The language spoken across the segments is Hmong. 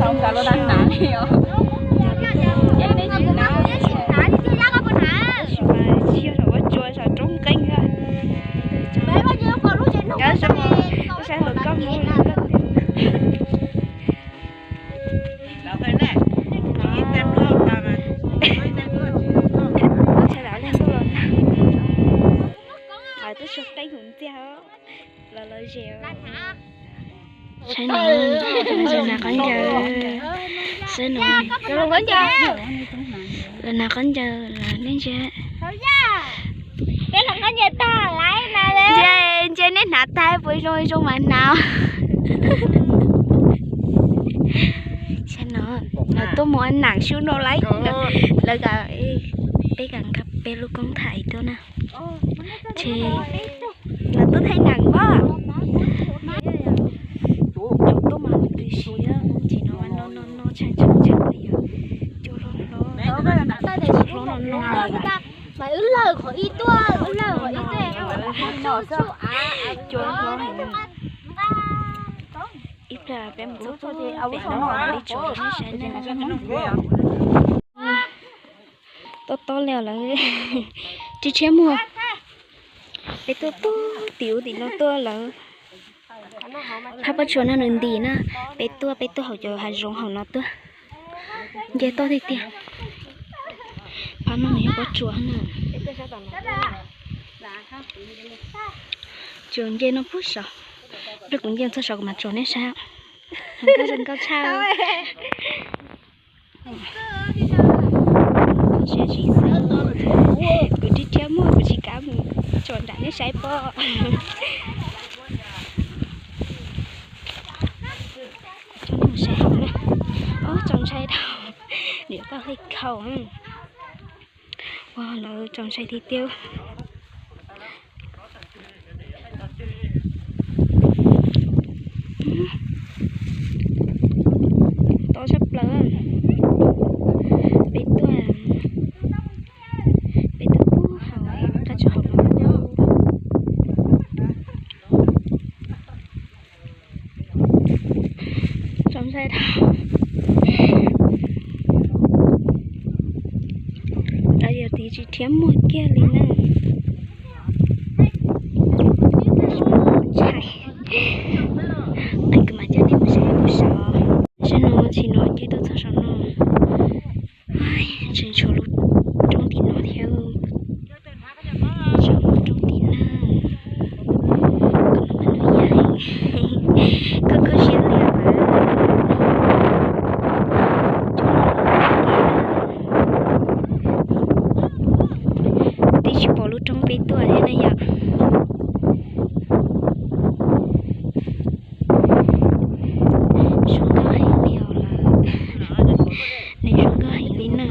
Tab sis mas tsis yog saum huab cua, saum roob nqeeb. Nyob zoo, saib hluas nkauj mus. Sawv daws leej ntuj los tag, twb tsis qeeb hauv ntxiag los lawv zes. Saib no, lawv nas qab ncaws, saib no, lawv nas qab ncaws los nej ntsia. Ntsia, ntsia nej hnav tag puas zoo, zoo mas hnav. Saib no, lawv tuaj mus ua nam su no lawm, lawv kom peb kom nkag peb lub koob thaij tuaj na. Ces lawv tuaj thaij nam pob. Thaum tuaj mas nws twb siav, ces no no no no tshee tshee tshee li yog cua hlob hlob, hlob no no. Cua hlob heev. Ib pliag peb mus txog pem no li tso rau nej saib na. Tob tob li lawm, tsis tshiab muag. Peb tuaj tuaj tim ub tim no tuaj lawm. Phab pob tsuas no nws ntim na, peb tuaj peb tuaj hauv cov hav zoov hauv no tuaj. Nce toj tiag tiag. Phab no nws yog pob tsuas na. Tsuas nce no puag saud. Pliag kuv nce txog saud kuv mam tso nej saib. Nkauj zoo nkauj tshaj. Siab tsis xav, kuv rhiab rhiab muag kuv tsis kav mus tso nram nej saib pob. Coj mus saib hauv na. Ob, txaus ntshai dhau, niam paj hli khau. Ua lawv txaus ntshai tiag tiag. Tob tshaj plaws. Peb tuaj, peb tuaj pub hauv qab tsuas hauv no. Txaus ntshai dhau. Lawv yog tiv tsis rhiab muag kiag li na. Ntshai. Kuv mam coj nej mus saib lub saud. Saib no, tsis no ces tuaj txog saum no. Tseem tshuav lub roob tim no thiab. Saum lub roob tim na. Koj koj siab liam lawm. Twb tsis pom lub roob peb tuaj thiab na yom. Zoo nkauj heev li os lawm. Nws zoo nkauj heev li na.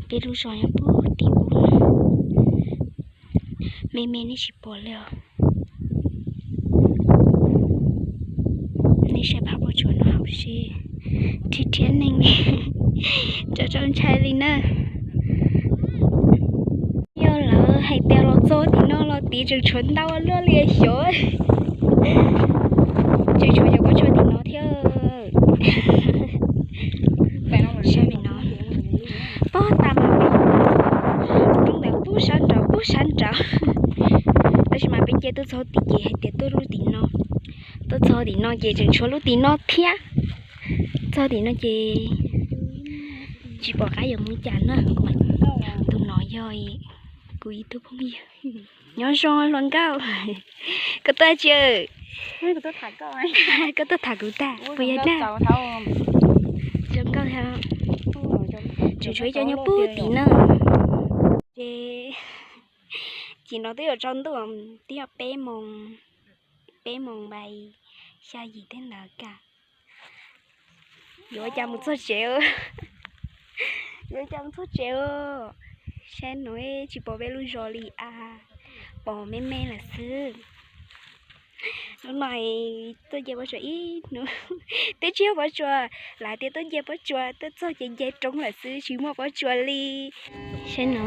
Peb lub zos nyob puag tim ub, me me nej tsis pom li os. Nej saib phab pob tsuas no hauv seb, rhiab rhiab neeg li, txaus txaus ntshai li na. Yog lawv hais tias los txog tim no los tid tseem tshuav ntau luaj li xyov. Tseem tshuav cov pob tsuas tim no thiab. Saib li no, pob tas mas roob ntawd pub sab nraud pub sab nraud. Tab sis mas peb nce tuaj txog tim ces hais tias tuaj lub tim no, tuaj txog tim no ces tseem tshuav lub tim no thiab. Txog tim no ces tsis pom qab yuav mus cas na. Tus no yog kuv ib tug phooj ywg. Nyob zoo hluas nkauj. Koj tuaj tsi? Koj tuaj tham kuv tag puas yog dag? Zoo nkauj thiab. Tseem tshuav ib co nyob puag tim na. Ces, ces no twb yuav tsaus ntuj, twb yog peb moos, peb moos npaim xya yim tej ntawd kam. Yuav ua cas mus txog tsev, yuav ua cas mus txog tsev. Saib no tsis pom peb lub zos li a, pom me me lawm xwb. Hnub no tuaj nce pob tsuas ib hnub, twb tsis muaj pob tsuas, lawv tias tuaj nce pob tsuas tuaj txog ces nce roob lawm xwb tsis muaj pob tsuas li. Saib no.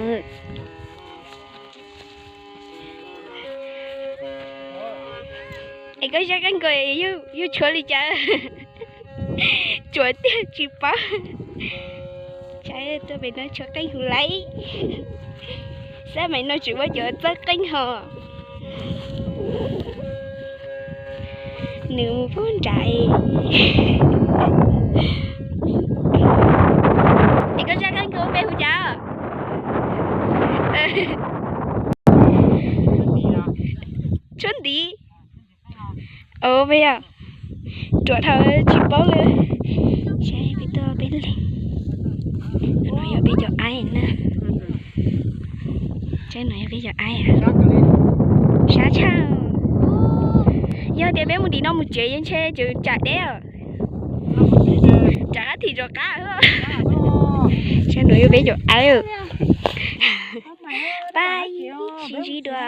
Es koj zaj qeej nkaus yug tshuav li cas? Tsuas tiag tsis paub. Saib tuaj pem no tshuav qeej huv laib. Xab mais no tseem muaj cov txawj qeej ho. Nws mus pub nrad. Es koj zaj qeej nkaus peb hu cas? Tshuab ntiv. Os, peb yog ruam dhau tsis paub li. Saib peb tuaj peb leeg. No yog peb cov aib na. Saib no yog peb cov aib. Sab tshaj. Yog tias peb mus ntiv no mus tsev yeej ntshe tseem tsam deb os. Tsam qab thim rov qab. Saib no yog peb cov aib. Pab sib ntsib dua.